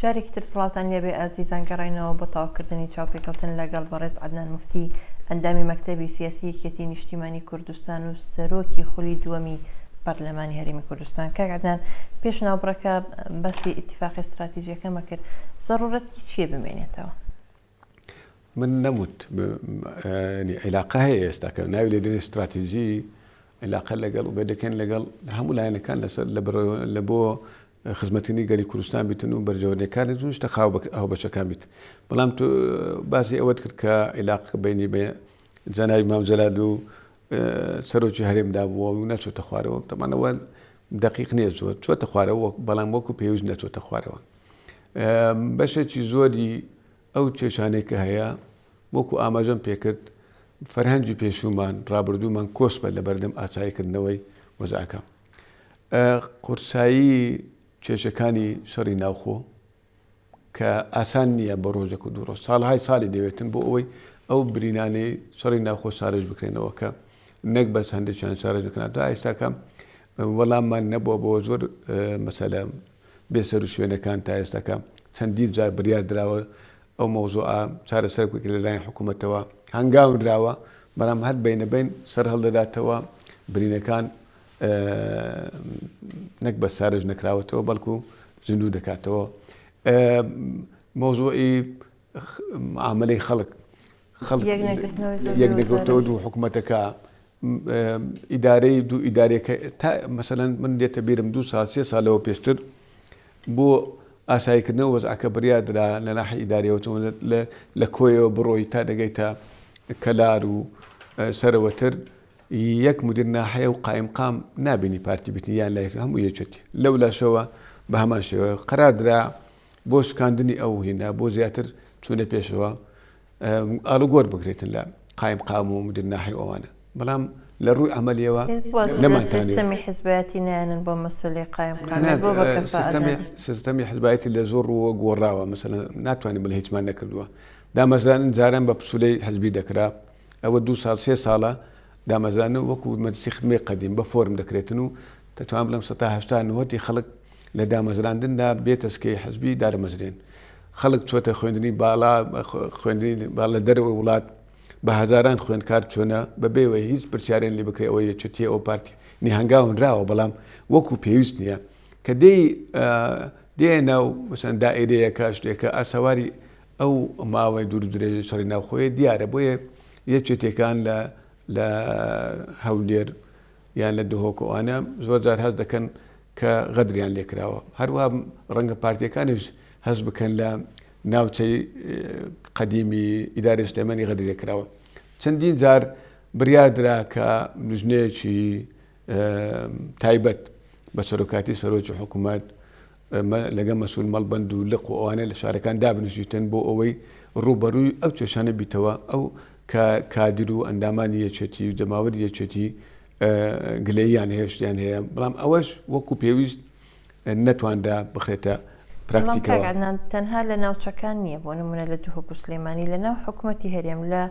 جارێکی تر سڵاوتان لێبێ ئازیزان گەڕاینەوە بۆ تەواوکردنی چاوپێکەوتن لەگەڵ بەڕێز عەدنان موفتی ئەندامی مەکتەبی سیاسی یەکێتی نیشتیمانی کوردستان و سەرۆکی خولی دووەمی پەرلەمانی هەرێمی کوردستان کاک عەدنان پێش ناوبڕەکە باسی ئیتیفاقی ستراتیژیەکەمە کرد زەڕوڕەتی چییە بمێنێتەوە؟ من نەموت عیلاقە هەیە ئێستا کە ناوی لێ دێنێ ستراتیژی عیلاقە لەگەڵ و بەدەکەن لەگەڵ هەموو لایەنەکان لەسەر لە بۆ خزمەتکردنی گەلی کوردستان بیتن و بەرژەوەندیەکانی زوو شتە هاوبەشەکان بیت بەڵام تو باسی ئەوەت کرد کە عیلاق بینی بە جەنابی مام جەلال و سەرۆکی هەرێمدا بووە و نەچۆتە خوارەوە تەمانەوە دقیق نییە زۆر چۆتە خوارەوە بەڵام وەکو پێویست نەچۆتە خوارەوە بەشێکی زۆری ئەو کێشانەی کە هەیە وەکو ئاماژەم پێکرد فەرهەنگی پێشوومان ڕابردوومان کۆسپە لە بەردەم ئاساییکردنەوەی وەزعەکە. قورسایی کێشەکانی شەڕی ناوخۆ کە ئاسان نییە بە ڕۆژێک و دوو ڕۆژ ساڵهای ساڵی دەوێتن بۆ ئەوەی ئەو برینانەی شەڕی ناوخۆ سارێژ بکرێنەوە کە نەک بەس هەندێکیان سارێژ بکرێن تا ئێستاکە وەڵاممان نەبووە بۆ زۆر مەسەلە بێسەروشوێنەکان تا ئێستاکە چەندین جار بریار دراوە ئەو مەوزوعە چارەسەر بکرێت لەلایەن حکوومەتەوە هەنگاو نراوە بەڵام هەر بینە بین سەر هەڵدەداتەوە برینەکان نەک بە سارێژ نەکراوەتەوە بەڵکو زیندوو دەکاتەوە مەوزوعی معاملەی خەڵک خەڵک یەک نەگرتەوە دوو حکوومەتەکە ئیدارەی دوو ئیدارەکە تا مەسەلەن من دێتە بیرم دوو سال سێ سالەوە پێشتر بۆ ئاساییکردنەوە وەزعەکە بڕیار درا لە ناحی ئیداریەوە چۆن لە کۆیەوە بڕۆی تا دەگەیتە کەلار و سەرەوەتر یەک مدیر ناحەیە و قایمقام نابینی پارتی بیتن یان لای هەموو یەکێتی لەو لاشەوە بە هەمان شێوە قەرار درا بۆ شکاندنی ئەو هینا بۆ زیاتر چوونە پێشەوە ئاڵوگۆر بکرێتن لە قایمقام و مدیر ناحی ئەوانە بەڵام لە ڕووی عملیەوە سیستەمی حزبایەتی نایەنن بۆ مەسلەی قایمقام بۆ بە کەفاءەت سیستەمی حزبایەتی لە زۆر ڕووە گۆڕاوە مەسەلەن ناتوانین بڵێ هیچمان نەکردووە دامەزرانن جاران بە پسولەی حزبی دەکرا ئەوە دوو ساڵ سێ ساڵە دامەزرانن وەکو مەجلسی خدمەی قەدیم بە فۆرم دەکرێتن و دەتوانم بڵێم سەتا هەشتا نهۆتی خەڵک لە دامەزراندندا بێ تەسکەی حزبی دادەمەزرێن. خەڵک چۆتە خوێندنی باڵا، خوێندنی باڵا لە دەرەوەی وڵات بە هەزاران خوێندکار چۆنە بە بێ ئەوەی هیچ پرسیارێن لێ بکرێ ئەوە یەکێتیە ئەوە پارتی نی هەنگاو نراوە بەڵام وەکو پێویست نییە کە دێی دێیە ناو مەسەن دائیرەیەکە شتێکە ئاسەواری ئەو ماوەی دوور درێژی شەڕی ناوخۆیە دیارە بۆیە یەکێتیەکان لە لە هەولێر یان لە دهۆک و ئەوانە زۆر جار هەست دەکەن کە غەدریان لێکراوە هەروە ڕەنگە پارتیەکانیش هەست بکەن لە ناوچەی قەدیمی ئیداری سلێمانی غەدری لێکراوە چەندین جار بریار درا کە لیژنەیەکی تایبەت بە سەرۆکاتی سەرۆکی حکوومەت لەگە مەسول مەڵبەند و لق و ئەوانە لە شارەکان دابنیشتن بۆ ئەوەی ڕووبەڕووی ئەو کێشانە بیتەوە ئەو کە کادر و ئەندامانی یەکێتی و جەماوەری یەکێتی گلەییان هەیە شتیان هەیە بەڵام ئەوەش وەکو پێویست نەتوانرا بخرێتە پراکتیکەوە. تەنها لە ناوچەکان نییە بۆ نمونە لە دهۆک و سلێمانی لە ناو حکومەتی هەرێم لە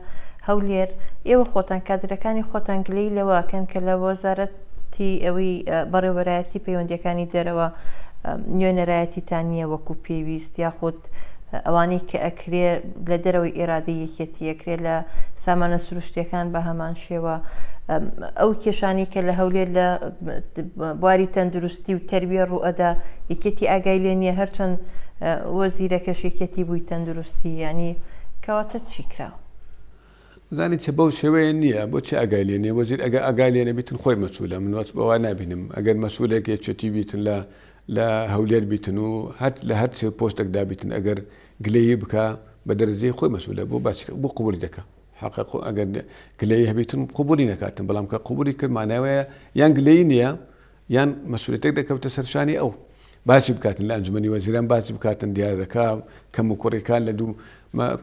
هەولێر ئێوە خۆتان کادرەکانی خۆتان گلەی لەوەکەن کە لە وەزارەتی ئەوەی بەڕێوەبەرایەتی پەیوەندیەکانی دەرەوە نوێنەرایەتیتان نییە وەکو پێویست یاخود ئەوانەی کە ئەکرێ لە دەرەوەی ئێرادەی یەکێتی ئەکرێ لە سامانە سروشتیەکان بە هەمان شێوە ئەو کێشانی کە لە هەولێر لە بواری تەندروستی و تربیە ڕوئەدا یەکێتی ئاگای لێ نییە هەرچەند وەزیرەکەش یەکێتی بووی تەندروستی ینی کەواتە چی کرا؟ زانی چ بەو شێوەیە نییە بۆ چی ئاگای لێ نییە وەزیر ئەگە ئاگای لێ نەبیتن خۆی مەسولە من وەس بەوە نابینم ئەگەر مەسولێک یەکێتی بیتن لە لە هەولێر بیتن و هەر لە هەر چ پۆستێکدا بیتن ئەگەر گلەیی بکا بە دەرەجەی خۆی مەسولە بۆ باسی بۆ قبولی دەکا حەقە خۆ ئەگەر گلەیی هەبیتن قبولی نەکاتن بەڵام کە قبولی کرد ماناوەیە یان گلەیی نییە یان مەسوولێتێک دەکەوتە سەرشانی ئەو باسی بکاتن لە ئەنجومەنی وەزیران باسی بکاتن دیارەکە کەم و کوڕیەکان لە دوو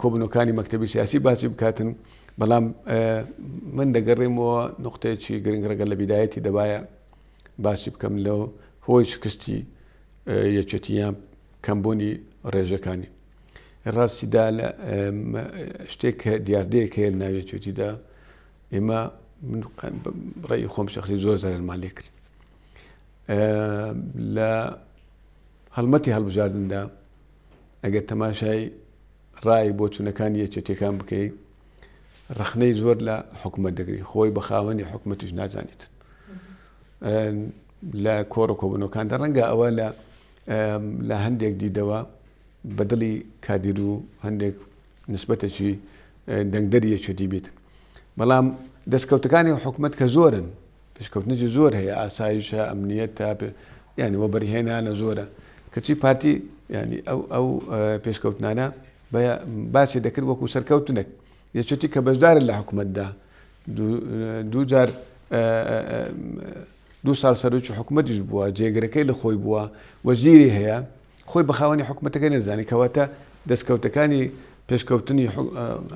کۆبنەکانی مەکتەبی سیاسی باسی بکاتن بەڵام من دەگەڕێمەوە نقطەیەکی گرنگ ڕەگە لە بیدایەتی دەبایە باسی بکەم لەو هۆی شکستی یەکێتیان کەمبوونی ڕێژەکانی ڕاستیدا لە شتێک دیاردەیەک هەیە لە ناو یەکێتیدا ئێمە من ڕێی خۆم شخصی زۆر زەرەرمان لێ کرد لە هەڵمەتی هەڵبژاردندا. ئەگەر تەماشای ڕای بۆچوونەکانی یەکێتیەکان بکەی ڕەخنەی زۆر لە حکوومەت دەگری خۆی بە خاوەنی حکوومەتیش نازانیت لە کۆڕ و کۆبوونەوەکاندا ڕەنگە ئەوە لە لە هەندێک دیدەوە بە دڵی کادیر و هەندێک نسبەتێکی دەنگدەری یەکێتی بیت بەڵام دەستکەوتەکانی حکوومەت کە زۆرن پێشکەوتنێکی زۆر هەیە ئاسایشە ئەمنیەتە یعنی وەبەرهێنانە زۆرە کەچی پارتی ینی ئەو ئەو پێشکەوتنانە باسی دەکرد وەکو سەرکەوتنێک یەکێتی کە بەشدارە لە حکوومەتدا دوو جار دوو ساڵ سەرۆکی حکوومەتیش بووە جێگرەکەی لە خۆی بووە وەزیری هەیە خۆی بە خاوەنی حکوومەتەکەی نەزانی کەواتە دەستکەوتەکانی پێشکەوتنی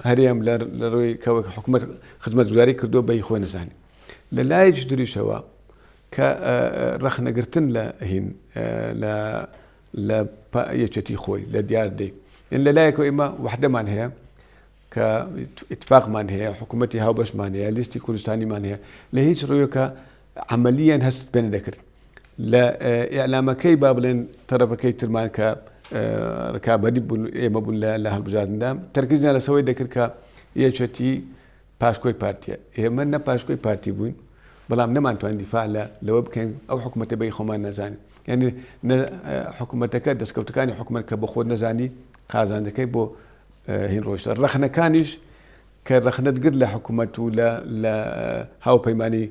هەرێم لە ڕووی کە حکوومەت خزمەتگوزاری کردووە بەی خۆی نەزانی لە لایەکی تریشەوە کە ڕەخنەگرتن لە هین لە لە یەکێتی خۆی لە دیاردەی یان لە لایەکەوە ئێمە وحدەمان هەیە کە ئیتفاقمان هەیە حکوومەتی هاوبەشمان هەیە لیستی کوردستانیمان هەیە لە هیچ ڕوویەکە عملیان هەست پێ نەدەکرد لە ئیعلامەکەی با بڵێن تەرەفەکەی ترمان کە ڕکابەری بوون ئێمە بوون لە هەڵبژاردندا تەرکیزیان لەسەوەی دەکرد کە یەکێتی پاشکۆی پارتیە ئێمە نە پاشکۆی پارتی بووین بەڵام نەمانتوانی دیفاع لە لەوە بکەین ئەو حکوومەتە بەی خۆمان نەزانین یعنی حکوومەتەکە دەستکەوتەکانی حکوومەت کە بە خۆت نەزانی قازانجەکەی بۆ هین ڕۆشتە ڕەخنەکانیش کە ڕەخنەت گرت لە حکوومەت و لە لە هاوپەیمانی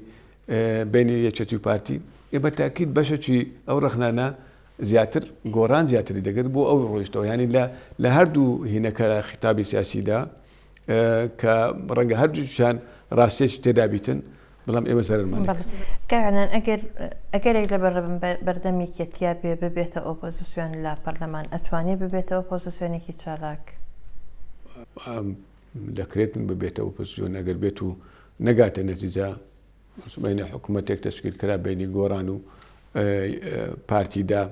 بینی یەکێتی و پارتی ئێ بە تاکید بەشێکی ئەو ڕەخنانە زیاتر گۆڕان زیاتری دەگرت بۆ ئەو ڕۆیشتەوە ینی لە لە هەردوو هینەکە خیتابی سیاسیدا کە ڕەنگە هەردووکیان ڕاستیەکی تێدا بیتن بەڵام ئێمە زەرەرمان دەکرد. کاک عەدنان ئەگەر ئەگەرێک لە بەردەم یەکێتیا بێ ببێتە ئۆپۆزسیۆن لە پەرلەمان ئەتوانێ ببێتە ئۆپۆزسیۆنێکی چالاک؟ دەکرێتن ببێتە ئۆپۆزسیۆن ئەگەر بێت و نەگاتە نەتیجە سبەینێ حکوومەتێک تەشکیل کرا بینی گۆڕان و پارتیدا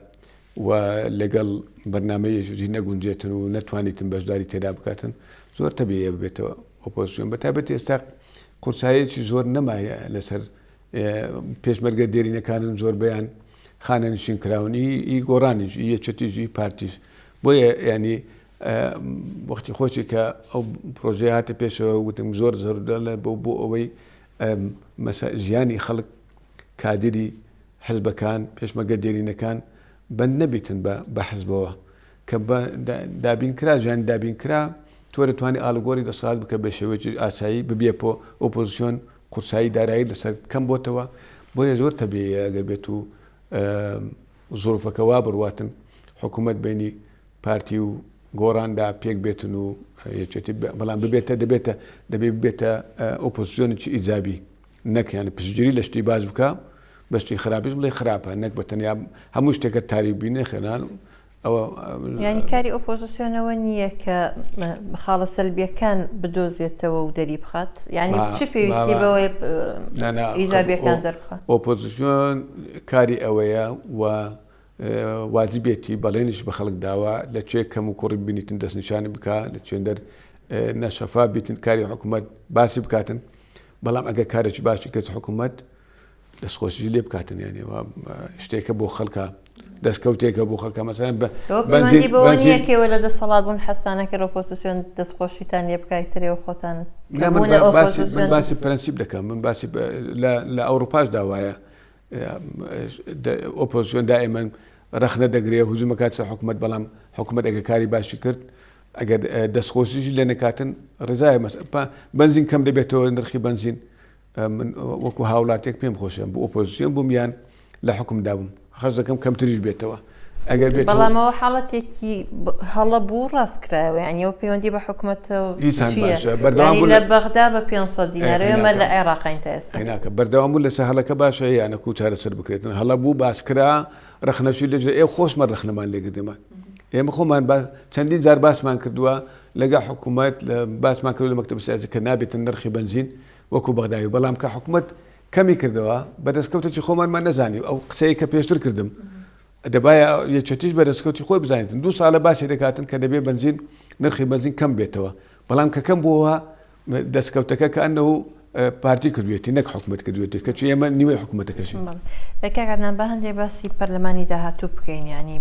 و لەگەڵ بەرنامەی یەکێتی نەگونجێتن و نەتوانیتن بەشداری تێدا بکاتن زۆر تەبیعیە ببێتەوە ئۆپۆزسیۆن بە تایبەتی ئێستا قورسایەکی زۆر نەمایە لەسەر پێشمەرگە دێرینەکانن زۆربەیان خانەنشین کراون ئی گۆڕانیش ئی یەکێتیش ئی پارتیش بۆیە ینی وەختی خۆشی کە ئەو پرۆژەیە هاتە پێشەوە وتم زۆر زەرورە بۆ بۆ ئەوەی ژیانی خەڵک کادری حزبەکان پێشمەرگە دێرینەکان بەند نەبیتن بە بە حزبەوە کە بە دابین کرا ژیانی دابین کرا تۆ دەتوانی ئاڵوگۆڕی دەسەڵات بکە بە شێوەیەکی ئاسایی ببیە پۆ ئۆپۆزسیۆن قورسایی دارایی لەسەر کەم بۆتەوە بۆیە زۆر تەبیعیە ئەگەر بێت و زروفەکە وا بڕواتن حکوومەت بینی پارتی و گۆڕاندا پێک بێتن و یەکێتی بەڵام ببێتە دەبێتە دەبێ ببێتە ئۆپۆزسیۆنێکی ئیجابی نەک یانی پشتگیری لە شتی باش بکە بە شتی خراپیش بڵێ خراپە نەک بە تەنیا هەموو شتێکە تاریک بینێ خێنان ئەوە ینی کاری ئۆپۆزیسیۆنەوە نییە کە خاڵە سەلبیەکان بدۆزێتەوە و دەری بخات یعنی چ پێویستی بەوەی ئیجابیەکان دەربخات ئۆپۆزیسیۆن کاری ئەوەیە و واجبێتی بەڵێنیش بە خەڵک داوە لە چێ کەم و کوڕی بینیتن دەستنیشانی بکە لە چێندەر نەشەفا بیتن کاری حکوومەت باسی بکاتن بەڵام ئەگەر کارێکی باشی کرد حکوومەت دەستخۆشی لێ بکاتن یانێ شتێکە بۆ خەڵکە دەستکەوتێکە بۆ خەڵکە مەسەن بەنزیەکەوە لە دەسەڵات بوون حەستانە کرد ئۆپۆزیسیۆن دەستخۆشیتان لێ بکای ترێ و خۆتان من باسی پرەنسیپ دەکەم من باسی لە ئەوروپاش داوایە ئۆپۆزیسیۆن دائیمەن ڕەخنە دەگرێ هجوومەکات سەر حکوومەت بەڵام حکوومەت ئەگەر کاری باشی کرد ئەگەر دەستخۆشیشی لێ نەکاتن ڕزایە بەنزین کەم دەبێتەوە نرخی بەنزین من وەکو هاوڵاتێک پێم خۆشە بۆ ئۆپۆزیسیۆن بووم یان لە حکومدا بووم حەز دەکەم کەمتریش بێتەوە ئەگەر بێت بەڵام ئەوە حاڵەتێکی هەڵە بوو ڕاست کرایەوە یانی ئەو پەیوەندی بە حکومەتەوە دیسان چییە؟ باشە بەردەوام یانی بوون لە بەغدا بە 500 دینار ئێمە لە ناکە عێراقین تا ئێستا ناکە بەردەوام بوون لەسەر هەڵەکە باشە یانە کو چارەسەر بکرێتن هەڵە بوو باس کرا ڕەخنەشی لەژێ ئێ خۆشمان ڕەخنەمان لێگرتێمان ئێمە خۆمان با چەندین جار باسمان کردووە لەگە حکوومەت باسمان کردو لە مەکتەب سیاسی کە نابێتن نرخی بەنزین وەکو بەغداوی بەڵام کە حکوومەت کەمی کردەوە بە دەستکەوتێکی خۆمانمان نەزانی ئەو قسەیە کە پێشتر کردم دەبایە یەکێتیش بە دەستکەوتی خۆی بزانێتن دوو ساڵە باسی دەکاتن کە دەبێ بەنزین نرخی بەنزین کەم بێتەوە بەڵام کە کەم بووەوە دەستکەوتەکە کە ئەنەو پارتی کردوێتی نەک حکومت کردوێتی کەچی ئێمە نیوەی حکومەتەکەشین. کاک عەدنان با هەندێک باسی پەرلەمانی داهاتوو بکەین یانی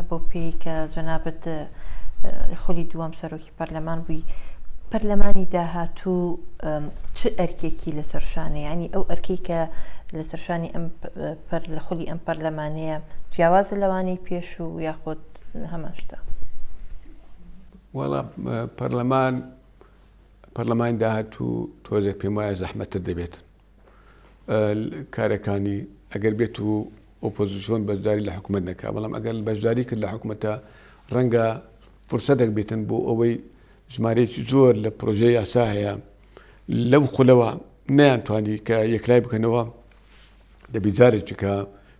بەو پێی کە جەنابت. خولی دووەم سەرۆکی پەرلەمان بووی، پەرلەمانی داهاتوو چ ئەرکێکی لەسەر شانە؟ یانی ئەو ئەرکەی کە لەسەر شانی ئەم پەر لە خولی ئەم پەرلەمانەیە جیاوازە لەوانەی پێشوو یاخود هەمان شتە؟ وەڵا پەرلەمان پەرلەمانی داهاتوو تۆزێک پێم وایە زەحمەتتر دەبێت. کارەکانی ئەگەر بێت و ئۆپۆزیسیۆن بەشداری لە حکوومەت نەکا بەڵام ئەگەر بەشداری کرد لە حکوومەتە ڕەنگە فرسەتێک بێتن بۆ ئەوەی ژمارەیەکی زۆر لە پرۆژە یاسا هەیە لەو خولەوە نەیانتوانی کە یەکلای بکەنەوە دەبی جارێکی کە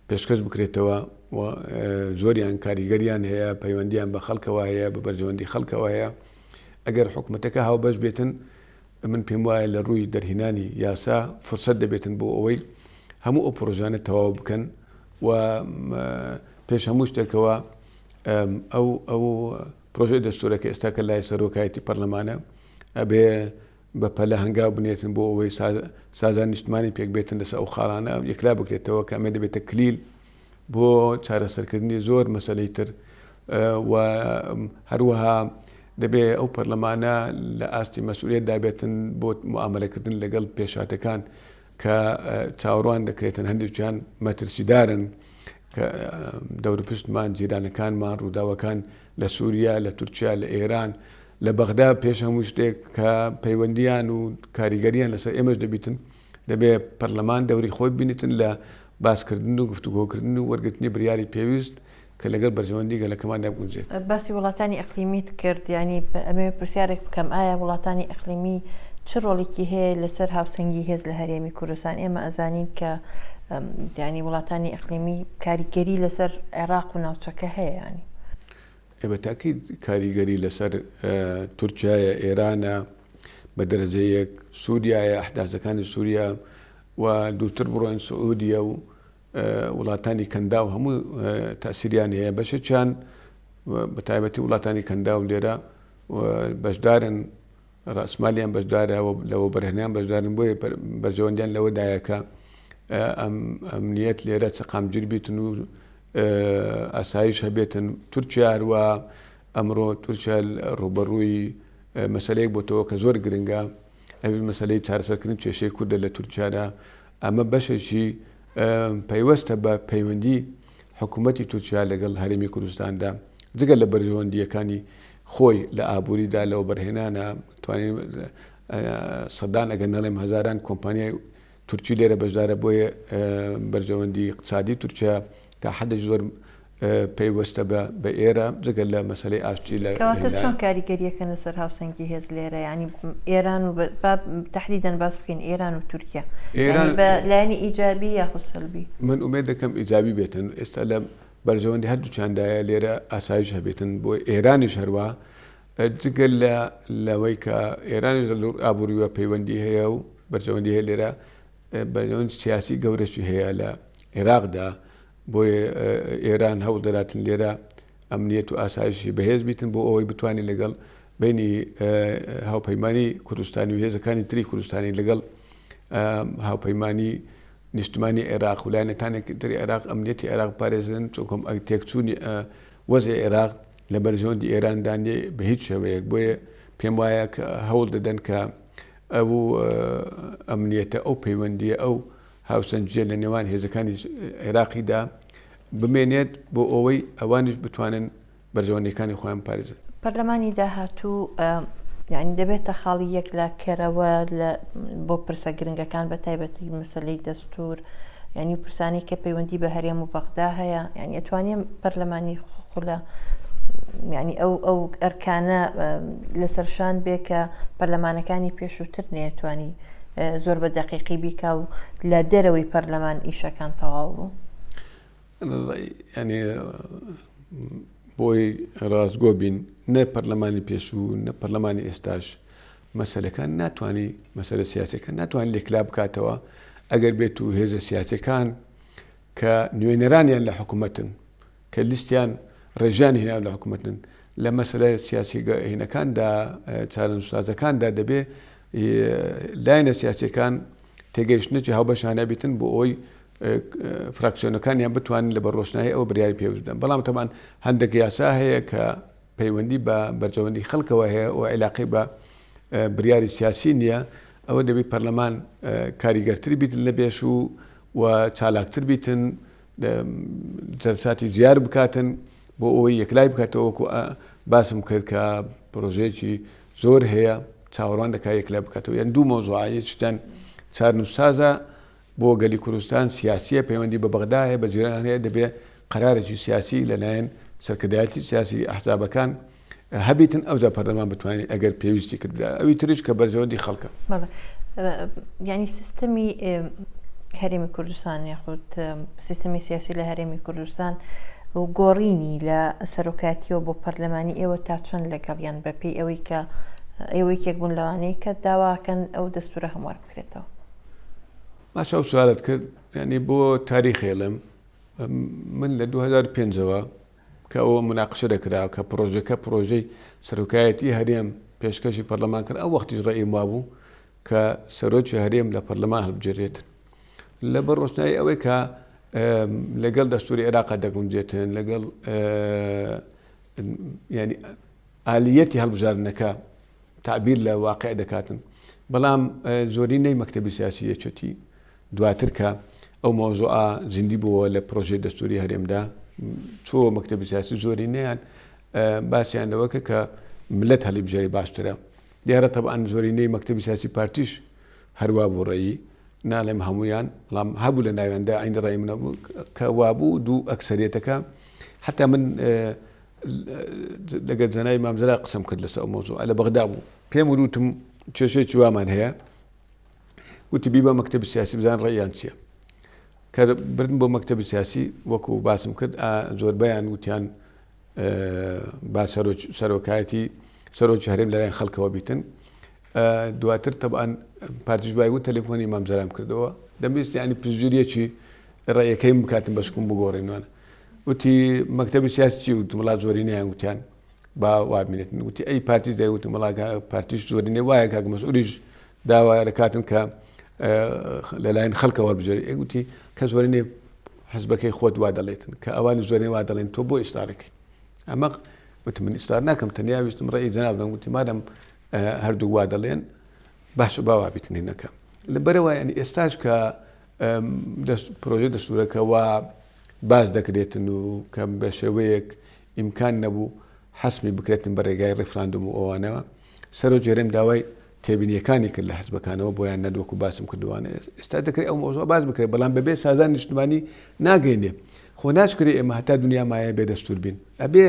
پێشکەش بکرێتەوە و زۆریان کاریگەریان هەیە پەیوەندیان بە خەڵکەوە هەیە بە بەرژەوەندی خەڵکەوە هەیە ئەگەر حکوومەتەکە هاوبەش بێتن من پێم وایە لە ڕووی دەرهێنانی یاسا فرسەت دەبێتن بۆ ئەوەی هەموو ئەو پڕۆژانە تەواو بکەن و پێش هەموو شتێکەوە ئەو ئەو پرۆژەی دەستورە کە ئێستا کە لای سەرۆکایەتی پەرلەمانە ئەبێ بە پەلە هەنگاو بنێتن بۆ ئەوەی سازان نیشتمانی پێک بێتن لەسەر ئەو خاڵانە یەکلا بکرێتەوە کە ئەمە دەبێتە کلیل بۆ چارەسەرکردنی زۆر مەسەلەی تر و هەروەها دەبێ ئەو پەرلەمانە لە ئاستی مەسئولیەتدا بێتن بۆ معاملەکردن لەگەڵ پێشاتەکان کە چاوەڕوان دەکرێتن هەندێکیان مەترسیدارن کە دەورپشتمان جیرانەکانمان ڕووداوەکان لە سووریا لە تورکیا لە ئێران لە بەغدا پێش هەموو شتێک کە پەیوەندیان و کاریگەریان لەسەر ئێمەش دەبیتن دەبێ پەرلەمان دەوری خۆی ببینێتن لە باسکردن و گفتوگۆکردن و وەرگرتنی بریاری پێویست کە لەگەڵ بەرژەوەندی گەلەکەماندا بگونجێت. باسی وڵاتانی ئیقلیمیت کرد، یانی ئەمەوێ پرسیارێک بکەم، ئایا وڵاتانی ئیقلیمی چ ڕۆڵێکی هەیە لەسەر هاوسەنگی هێز لە هەرێمی کوردستان؟ ئێمە ئەزانین کە یانی وڵاتانی ئیقلیمی کاریگەری لەسەر عێراق و ناوچەکە هەیە یانی. ئێ بە تاکید کاریگەری لەسەر تورکیایە، ئێرانە، بە دەرەجە یەک، سووریایە، ئەحداسەکانی سووریا و دوورتر بڕۆین سعودیە و وڵاتانی کەنداو هەموو تاسیریان هەیە بەشێکیان بە تایبەتی وڵاتانی کەنداو لێرە بەشدارن ڕاسمالیان بەشدارە لە وەبەرهێنان بەشدارن بۆیە بەرژەوەندیان لەوەدایە کە ئەمنیەت لێرە سەقامگیر بیتن و ئاسایش هەبێتن تورکیا هەروە ئەمڕۆ تورکیا ڕوبەڕووی مەسلەیەک بۆتەوە کە زۆر گرنگە ئەوی مەسلەی چارەسەرکردن کێشەی کوردە لە تورکیادا ئەمە بەشێکی پەیوەستە بە پەیوەندی حکوومەتی تورکیا لەگەڵ هەرێمی کوردستاندا جگە لە بەرژەوەندییەکانی خۆی لە ئابووریدا لە وەبەرهێنانە توانین سەدان ئەگەر نەڵێم هەزاران کۆمپانیای تورکی لێرە بەشدارە بۆیە بەرژەوەندی اقتصادی تورکیا تا حدێک زۆر پەیوەستە بە بە ئێرە جگە لە مەسەلەی ئاشتی لە کەواتە چۆن کاریگەریەکەن لەسەر هاوسەنگی هێز لێرە ینی ئێران و با تحدیدەن باس بکەین ئێران و تورکیا ئێران بە لایەنی ئیجابی یاخود سەلبی من ئومێد دەکەم ئیجابی بێتن ئێستا لە بەرژەوەندی هەردووچاندایە لێرە ئاسایش هەبێتن بۆ ئێرانیش هەروە جگە لە لەوەی کە ئێرانیش لە ئابووریوە پەیوەندی هەیە و بەرژەوەندی هەیە لێرە بەرژەوەندی سیاسی گەورەشی هەیە لە عێراقدا بۆیە ئێران هەوڵ دەداتن لێرە ئەمنیەت و ئاسایشی بەهێز بیتن بۆ ئەوەی بتوانین لەگەڵ بینی هاوپەیمانی کوردستانی و هێزەکانی تری کوردستانی لەگەڵ هاوپەیمانی نیشتمانی عێراق و لایەنەکانی تری عێراق ئەمنیەتی عێراق پارێزن چونکم ئەگ تێکچوونی وەزعی عێراق لە بەرژەوەندی ئێراندا نیە بە هیچ شێوەیەک بۆیە پێم وایە کە هەوڵ دەدەن کە ئەو ئەمنیەتە ئەو پەیوەندیە ئەو هاوسەنگییە لە نێوان هێزەکانی عێراقیدا بمێنێت بۆ ئەوەی ئەوانیش بتوانن بەرژەوەندیەکانی خۆیان بپارێزن. پەرلەمانی داهاتوو یانی دەبێتە خاڵی یەکلاکەرەوە لە بۆ پرسە گرنگەکان بە تایبەتی مەسەلەی دەستور یانی پرسانەی کە پەیوەندی بە هەرێم و بەغدا هەیە یانی ئەتوانێ پەرلەمانی خولە یانی ئەو ئەو ئەرکانە لەسەر شان بێ کە پەرلەمانەکانی پێشووتر نەیەتوانی زۆر بە دەقیقی بیکا و لە دەرەوەی پەرلەمان ئیشەکان تەواو بوو. یعنی بۆی ڕاستگۆ بین نە پەرلەمانی پێشوو نە پەرلەمانی ئێستاش مەسەلەکان ناتوانانی مەسەلە سیاسەکان ناتوانانی لێکلا بکاتەوە ئەگەر بێت و هێزە سیاسەکان کە نوێنەرانیان لە حکوومەتن کە لیستیان ڕێژیان هێناو لە حکوومەتن لە مەسەلە سیاسی هینەکاندا چارەنووسسازەکاندا دەبێ لایەنە سیاسیەکان تێگەیشتنێکی هاوبەشانە بیتن بۆ ئەوەی فراکسیۆنەکانیان بتوانن لە بەڕۆشنایی ئەو بریاری پێویست بدەن بەڵام تەمان هەندێک یاسا هەیە کە پەیوەندی بە بەرژەوەندی خەڵکەوە هەیە و عیلاقەی بە بریاری سیاسی نییە ئەوە دەبی پەرلەمان کاریگەرتر بیتن لە بێش و چالاکتر بیتن جەلساتی زیار بکاتن بۆ ئەوەی یەکلای بکاتەوە وەکو باسم کرد کە پرۆژەیەکی زۆر هەیە چاوەڕوان دەکات یەکلای بکاتەوە یان دوو مەوزوعە یەکیان چارنووسسازە بۆ گەلی کوردستان سیاسیە پەیوەندی بە بەغدا هەیە بە جیران هەیە دەبێ قەرارێکی سیاسی لەلایەن سەرکردایەتی سیاسی ئەحزابەکان هەبیتن ئەوجا پەرلەمان بتوانێت ئەگەر پێویستی کرد بدات ئەوی تریش کە بەرژەوەندی خەڵکە. بەڵێ یعنی سیستمی هەرێمی کوردستان یاخود سیستمی سیاسی لە هەرێمی کوردستان و گۆڕینی لە سەرۆکایەتیەوە بۆ پەرلەمانی ئێوە تا چەند لەگەڵیان بەپێی ئەوەی کە ئێوە یەکێک بوون لەوانەیە کە داواکەن ئەو دەستورە هەموار بکرێتەوە. باشە ئەو سوالت کرد یعنی بۆ تاریخێڵم من لە 2005ەوە کە ئەوە موناقشە دەکرا کە پڕۆژەکە پڕۆژەی سەرۆکایەتی هەرێم پێشکەشی پەرلەمان کرد ئەو وەختیش ڕەئیم وابوو کە سەرۆکی هەرێم لە پەرلەمان هەڵبژێرێتن لەبەر ڕۆشنایی ئەوەی کە لەگەڵ دەستوری عێراق دەگونجێتن لەگەڵ ینی ئالیەتی هەڵبژاردنەکە تعبیر لە واقع دەکاتن بەڵام زۆرینەی مەکتەبی سیاسی یەکێتی دواتر کە ئەو مەوزوعە زیندی بووەوە لە پرۆژەی دەستوری هەرێمدا چۆوە مەکتەبی سیاسی زۆرینەیان باسیان لەوە کرد کە ملت هەڵیبژێری باشترە دیارە تەبعەن زۆرینەی مەکتەبی سیاسی پارتیش هەروا بوو ڕێی ناڵێم هەمویان بەڵام هەبوو لە ناویاندا عین ڕێی منە بوو کە وابوو دوو ئەکسەریەتەکە حتا من لەگەر جەنابی مام جەلال قسەم کرد لەسەر ئەو مەوزوعە لە بەغدا بوو پێم وتم کێشەیەکی وامان هەیە وتی بیبە مەکتەبی سیاسی بزان ڕێیان چییە کە بردن بۆ مەکتەبی سیاسی وەکو باسم کرد زۆربەیان وتیان با سەرۆکایەتی سەرۆکی هەرێم لەلایەن خەڵکەوە بیتن دواتر تەبان پارتیش وای وت تەلەفۆنی مام جەلام کردەوە دەمویست ینی پشتگیریەکی ڕێیەکەیم بکاتن بەشکم بگۆڕینوانە وتی مەکتەبی سیاسی چی وتم وڵا زۆرینەیان وتیان با وا بمێنێتن وتی ئەی پارتی دەی وتم وڵا پارتیش زۆرینەی وایە کاک مەسعودیش داوا دەکاتن کە لەلایەن خەڵکەوە هەڵبژێری ئەی وتی کە زۆرینەی حزبەکەی خۆت وا دەڵێتن کە ئەوانی زۆرینەی وا دەڵێن تۆ بۆ ئیسرارەکەی ئەمە وتم من ئیسرار ناکەم تەنیا ویستم ڕێی جەناب دەم وتی مادەم هەردوو وا دەڵێن باشە با وا بیتن هینەکە لەبەرەوە یعنی ئێستاش کە پرۆژەی دەستورەکە وا باس دەکرێتن و کە بە شێوەیەک ئیمکان نەبوو حەسمی بکرێتن بە ڕێگای ڕیفراندوم و ئەوانەوە سەرۆکی هەرێم داوای تێبینیەکانی کرد لە حزبەکانەوە بۆیان نەرد وەکو باسم کردوانە ئێستا دەکرێت ئەو مەوزوع باس بکرێت بەڵام بەبێ سازان نیشتمانی ناگەینێ خۆ ناشکرێ ئێمە هەتا دنیا مایە بێ دەستور بین ئەبێ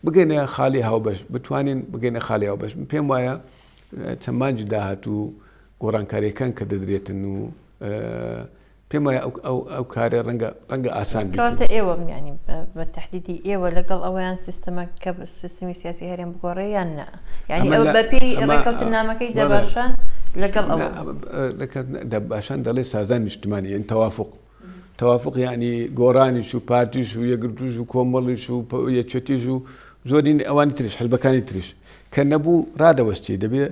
بگەینە خاڵی هاوبەش بتوانین بگەینە خاڵی هاوبەش پێم وایە چەند مانگی داهاتوو گۆڕانکاریەکان کە دەدرێتن و پێم وایە ئەو کارە ڕەنگە ڕەنگە ئاسان بێت. کەواتە ئێوە یانی بە تەحدیدی ئێوە لەگەڵ ئەوەیان سیستەمە کە سیستمی سیاسی هەرێم بگۆڕێ یان نا یانی ئەوە بەپێی ڕێککەوتننامەکەی دەباشان لەگەڵ ئەوە دەباشان دەڵێ سازان نیشتمانی یان تەوافق توافق یعنی گۆڕانیش و پارتیش و یەکگرتوش و کۆمەڵیش و یەکێتیش و زۆری ئەوانی تریش حزبەکانی تریش کە نەبوو ڕادەوەستی دەبێ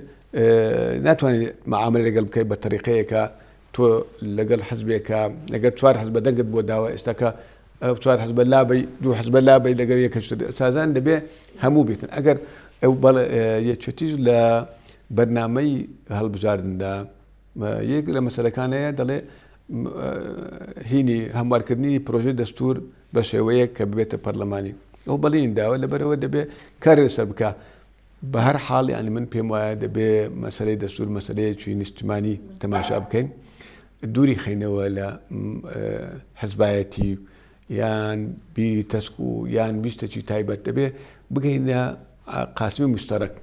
ناتوانێت معاملە لەگەڵ بکەیت بە تەریقەیەکە تۆ لەگەڵ حزبێکە لەگەر چوار حزبە دەنگت بۆ داوە ئێستا کە چوار حزبە لابەی دوو حزبە لابەی لەگەر یەکەش سازان دەبێ هەموو بێتن ئەگەر ئەو بەڵێ یەکێتیش لە بەرنامەی هەڵبژاردندا یەک لە مەسەلەکان هەیە دەڵێ هینی هەموارکردنی پرۆژەی دەستور بە شێوەیەک کە ببێتە پەرلەمانی ئەو بەڵێنی داوە لەبەرەوە دەبێ کاری لەسەر بکە بە هەر حاڵ یانی من پێم وایە دەبێ مەسەلەی دەستور مەسەلەیەکی نیشتمانی تەماشا بکەین دووری خەینەوە لە حزبایەتی یان بیری تەسک و یان ویستێکی تایبەت دەبێ بگەینە قاسمی مشتەرەک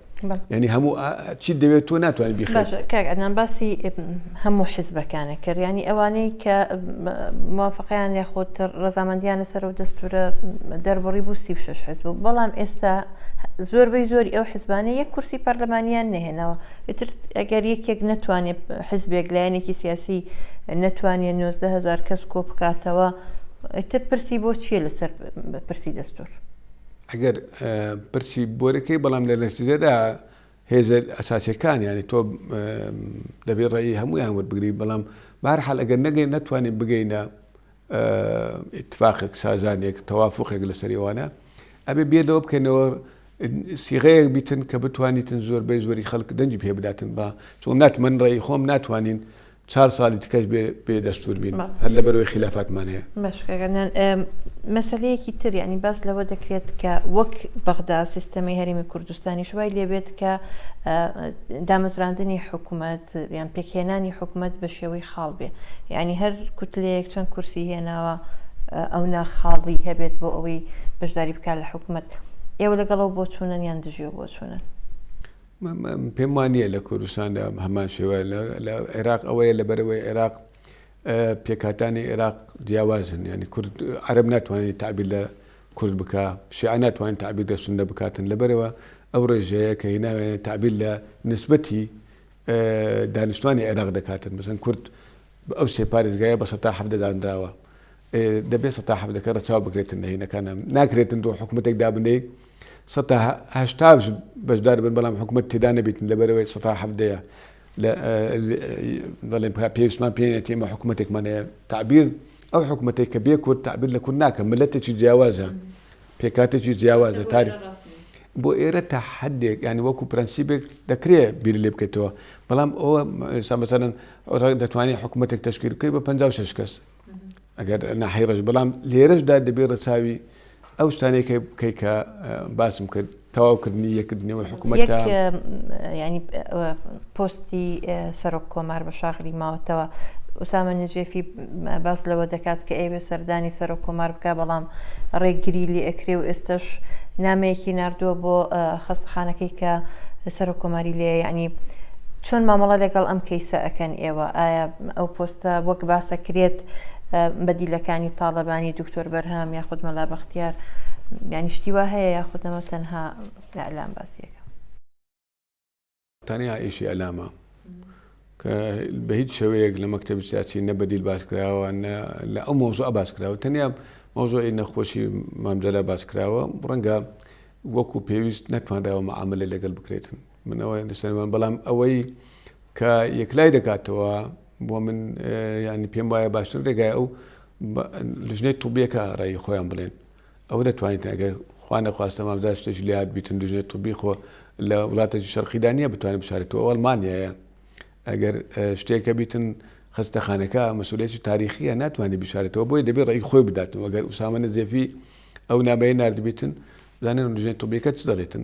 یعنی هەموو چی دەوێت تۆ ناتوانانی بیخەیت کاک عەدنان باسی هەموو حزبەکانە کرد ینی ئەوانەی کە موافقیان یاخود ڕەزامەندیان لەسەر و دەستورە دەربڕی بوو 36 حزب بوو بەڵام ئێستا زۆربەی زۆری ئەو حزبانە یەک کورسی پەرلەمانیان نەهێناوە ئیتر ئەگەر یەکێک نەتوانێت حزبێک لایەنێکی سیاسی نەتوانێت 19هزار کەس کۆ بکاتەوە ئیتر پرسی بۆ چییە لەسەر پرسی دەستور؟ ئەگەر پرسی بۆرەکەی بەڵام لە نەتیجەدا هێزە ئەساسیەکان یانی تۆ دەبێ ڕێی هەمویان وەربگری بەڵام بەهەر حاڵ ئەگەر نەگەین نەتوانین بگەینە ئیتفاقێک سازانێک تەوافقێک لەسەر ئەوانە ئەبێ بێ لەوە بکەینەوە. سیغەیەک بیتن کە بتوانیتن زۆربەی زۆری خەڵک دەنگی پێ بداتن بە چۆن ناتمن ڕێی خۆم ناتوانین چار ساڵی تکەش بێ بێ دەستور بین هەر لەبەرەوەی خلافاتمان هەیە. باش کاک عەدنان مەسەلەیەکی تر یانی باس لەوە دەکرێت کە وەک بەغدا سیستەمی هەرێمی کوردستانیش وای لێبێت کە دامەزراندنی حکوومەت یان پێکهێنانی حکوومەت بە شێوەی خاڵ بێ یعنی هەر کوتلەیەک چەند کورسی هێناوە ئەو نا خاڵی هەبێت بۆ ئەوەی بەشداری بکات لە حکوومەت ئێوە لەگەڵەوە بۆچوونن یان دژی و بۆچوونن؟ پێم وا نییە لە کوردستاندا هەمان شێوە لە عێراق ئەوەیە لەبەرەوەی عێراق پێکهاتانی عێراق جیاوازن یعنی کورد عەرەب ناتوانێت تعبیر لە کورد بکا شیعە ناتوانێت تعبیر لە سوننە بکاتن لەبەرەوە ئەو ڕێژەیە کە هیناوێنێت تعبیر لە نسبەتی دانیشتوانی عێراق دەکاتن مەسەن کورد ئەو سێ پارێزگایە بە سەتا حەڤدە دانراوە دەبێت سەتا حەڤدەکە ڕەچاو بکرێتن لە هینەکانە ناکرێتن تۆ حکوومەتێک دابنێی سەتا هەشتاش بەشدار بن بەڵام حکوومەت تێدا نەبیتن لەبەرەوەی سەتا حەڤدەیە بەڵێن پێویستمان پێێتی ئێمە حکوومەتێکمان هەیە تعبیر ئەو حکوومەتێک کە بێ کورد تعبیر لە کورد ناکە ملەتێکی جیاوازە پێکاتێکی جیاوازە تاری بۆ ئێرە تا حدێک ینی وەکو پرەنسیبێک دەکرێت بیر لێ بکەیتەوە بەڵام ئەوە مەسەلەن دەتوانێت حکوومەتێک تشکیل بکەیت بە 56 کەس ئەگەر ناحی ڕەش بەڵام لێرەشدا دەبێ ڕەچاوی ئەو شتانەی کە بکەی کە باسم کرد تەواوکردنی یەکردنەوەی حکوومەت ینی پۆستی سەرۆک کۆمار بە شاغری ماوەتەوە ئوسامە نجێفی باس لەوە دەکات کە ئەیەوێ سەردانی سەرۆک کۆمار بکە بەڵام ڕێگری لێ ئەکرێ و ئێستش نامەیەکی ناردووە بۆ خەستەخانەکەی کە سەرۆک کۆماری لێ یعنی چۆن مامەڵە لەگەڵ ئەم کەیسە ئەکەن ئێوە ئایا ئەو پۆستە وەک باسە کرێت بەدیلەکانی تاڵەبانی دکتۆر بەرهەم یاخود مەلا بەختیار یانی شتی وا هەیە یاخود ئەمە تەنها لە ئیعلام باسیەکە؟ تەنیا ئیشی ئیعلامە کە بە هیچ شێوەیەک لە مەکتەبی سیاسی نە بەدیل باس کراوە نە لە ئەو مەوزوعە باس کراوە تەنیا مەوزوعی نەخۆشی مام جەلال باس کراوە ڕەنگە وەکو پێویست نەتوانراوە معاملە لەگەڵ بکرێتن من ئەوە لەسەرمان بەڵام ئەوەی کە یەکلای دەکاتەوە بۆ من ینی پێم وایە باشتر ڕێگای ئەو لژنەی طبیەکە ڕێی خۆیان بڵێن ئەوە دەتوانیت ئەگەر خوا نەخواستە مامزا شتێکی لێهات بیتن لژنەی طبی خۆ لە وڵاتێکی شەرقیدا نییە بتوانێت بشارێتەوە ئەڵمانیایە ئەگەر شتێکە بیتن خەستەخانەکە مەسولێکی تاریخیە ناتوانێت بشارێتەوە بۆی دەبێت ڕێی خۆی بداتەوە ئەگەر ئوسامە نەجێفی ئەو نامەیە ناردبێتن بزانن لژنەی طبیەکە چ دەڵێتن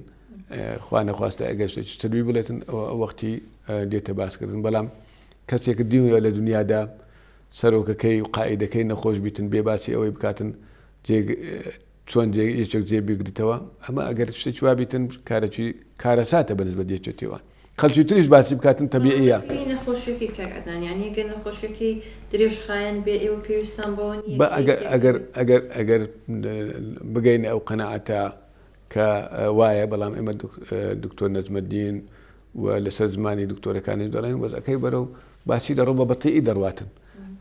خوا نەخواستە ئەگەر شتێکی سلبی بڵێتن ئەوە ئەو وەختی دێتە باسکردن بەڵام کەسێک دیوە لە دنیادا سەرۆکەکەی و قائیدەکەی نەخۆش بیتن بێ باسی ئەوەی بکاتن چۆن یەکێک جێ بگریتەوە ئەمە ئەگەر شتێکی وا بیتن کارێکی کارەساتە بە نسبەت یەکێتیەوە خەڵکی تریش باسی بکاتن تەبیعیە. نەخۆشیەکەی کاک عەدنان یانی ئەگەر نەخۆشیەکەی درێژخایەن بێ ئێوە پێویستان بەوە نییە کە ئەگەر ئەگەر ئەگەر ئەگەر بگەینە ئەو قەناعەتە کە وایە بەڵام ئێمە دکتۆر نەجمەدین و لەسەر زمانی دکتۆرەکانی دەڵێن وەزەکەی بەرەو باسی دەڕۆ بە بەتیئی دەڕواتن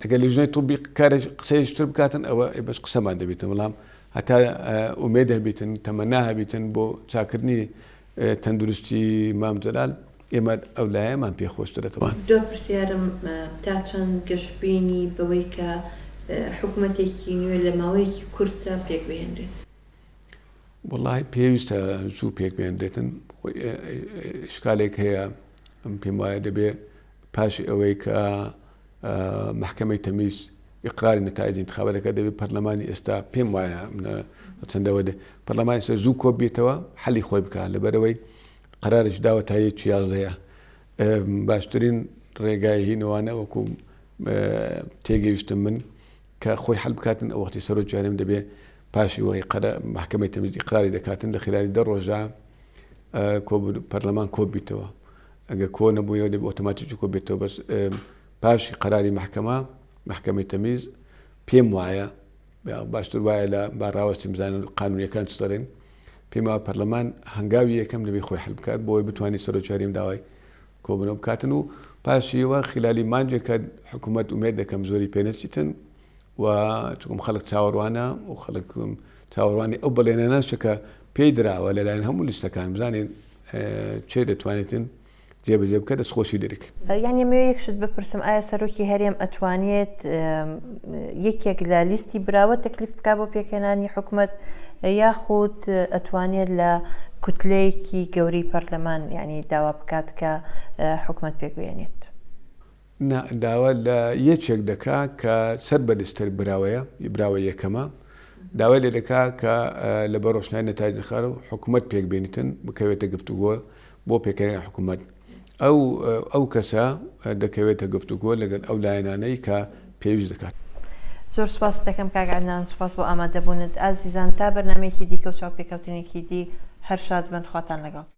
ئەگەر لیژنەی طبی کارێک قسەیشتر بکاتن ئەوە بەس قسەمان دەبێتن بەڵام هەتا ئومێد هەبیتن تەمەنا هەبیتن بۆ چاکردنی تەندروستی مام جەلال ئێمە ئەو لایەمان پێ خۆشترە تەوان. دوا پرسیارم تا چەند گەشبینی بەوەی کە حکومەتێکی نوێ لە ماوەیەکی کورتدا پێکبهێنرێت؟ وەڵاهی پێویستە زوو پێک بێنرێتن ئشکالێک هەیە ئەم پێم وایە دەبێ پاشی ئەوەی کە محکمەی تەمیز ئقراری نەتایج انتخاباتەکە دەبێت پەرلەمانی ئێستا پێم وایە چەندەوە دێ پەرلەمانی ئێستا زوو کۆ بێتەوە حەلی خۆی بکە لەبەرەوەی قەرارش داوە تا یەکی یازدەیە باشترین ڕێگای هینەوانە وەکو تێگەیشتم من کە خۆی حل بکاتن ئەو وەختی سەرۆکی هەرێم دەبێ پاشی وەی قەرە مەحکەمەی تەمیز ئیقراری دەکاتن لە خلالی دە ڕۆژا پەرلەمان کۆ بیتەوە ئەگەر کۆ نەبوویەوە دەبێ ئۆتۆماتیکی کۆ بێتەوە بەس پاشی قەراری مەحکەمە مەحکەمەی تەمیز پێم وایە باشتر وایە لە با ڕاوەستیم بزانن قانونیەکان چ دەڵێن پێم وایە پەرلەمان هەنگاوی یەکەم دەبێ خۆی حل بکات بۆی بتوانێت سەرۆکی هەرێم داوای کۆبوونەوە بکاتن و پاشیەوە خلالی مانجێکە حکوومەت ئومێد دەکەم زۆری پێنەچیتن و چونکم خەڵک چاوەڕوانە و خەڵک چاوەڕوانی ئەو بەڵێنانەشە کە پێی دراوە لەلایەن هەموو لیستەکان بزانین چێ دەتوانێتن جێبەجێ بکە دەستخۆشی لێ دەکەین. یانی ئەمەوێ یەک شت بپرسم ئایا سەرۆکی هەرێم ئەتوانێت یەکێک لە لیستی براوە تەکلیف بکا بۆ پێکهێنانی حکومەت یاخود ئەتوانێت لە کوتلەیەکی گەورەی پەرلەمان یانی داوا بکات کە حکومەت پێک بێنێت؟ نا، داوا لە یەکێک دەکا کە سەر بە لیستەر براوەیە، براوە یەکەمە، داوای لێ دەکا کە لە بە ڕۆشنای نەتایج نخار حکوومەت پێک بێنیتن، بکەوێتە گفتوگۆ بۆ پێکهێنانی حکوومەت. ئەو ئەو کەسە دەکەوێتە گفتوگۆ لەگەل ئەو لایەنانەی کە پێویست دەکات. زۆر سوپاست دەکەم کاک عەدنان، سوپاس بۆ ئامادەبوونت. ئازیزان تا بەرنامەیەکی دیکە و چاوپێکەوتنێکی دی هەر شاد بن، خواتان لەگەڵ.